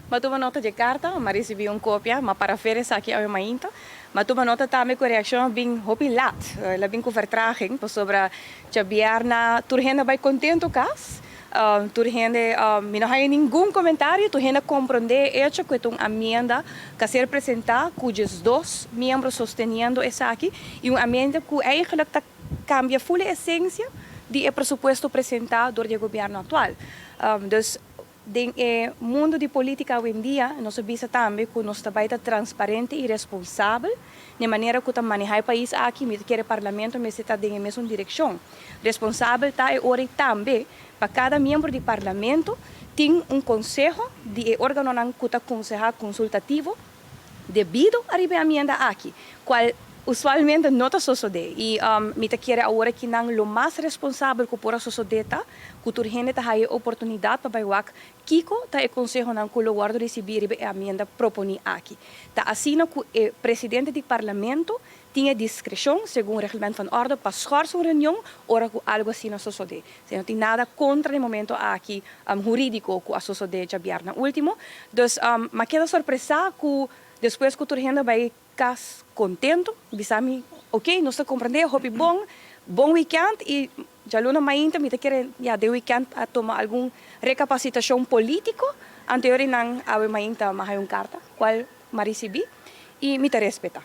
M'a tuma nota di karta, m'a risibí un kopia, m'a parafera esaki awe mainta. M'a tuma nota tambe ku e reakshon a bin hopi lat, el a bin ku vertraging, pasobra djabièrna tur hende a bai kontentu kas, tur hende, mi no haña ningun komentario, tur hende a komprondé e echo ku e ta un amienda ku a ser presentá ku 12 miembro sosteniendo esaki i un amienda ku eigenlijk ta kambia ful e esensia di e presupuesto presentá dor di e gobièrnu aktual. Dus den e mundu di polítika awendia nos a bisa tambe ku nos ta bai ta transparente i responsabel na e manera ku ta manehá e pais aki. Mi ta kere parlamento mester ta den e mesun direkshon. Responsabel ta e ora i tambe pa kada miembro di parlamento tin un konseho di e órganonan ku ta konsehá konsultativo debido ariba e amienda aki, kual usualmente no ta sosodé. I mi ta kere awor aki nan lo mas responsabel ku por a sosodé ta ku tur hende ta haya e oportunidat pa bai wak kiko ta e konsehonan ku lo wòrdu risibí riba e amienda proponí aki. Ta asina ku e presidente di parlamento tin e diskreshon, segun Reglement van Orde, pa schors un reunion ora ku algu asina sosodé. Si no tin nada kontra di momento aki hurídiko ku a sosodé djabièrnè último. Dus m'a keda sorpresá ku despues ku tur hende a bai kas kontentu, bisa mi, Oké, nos ta komprendé, hopi bon, bon wikènt i djaluna mainta mi ta kere ya den wikènt a toma algun rekapasitashon polítiko. Anterior i nan awe mainta m'a haña un karta kual m'a risibí i mi ta respetá.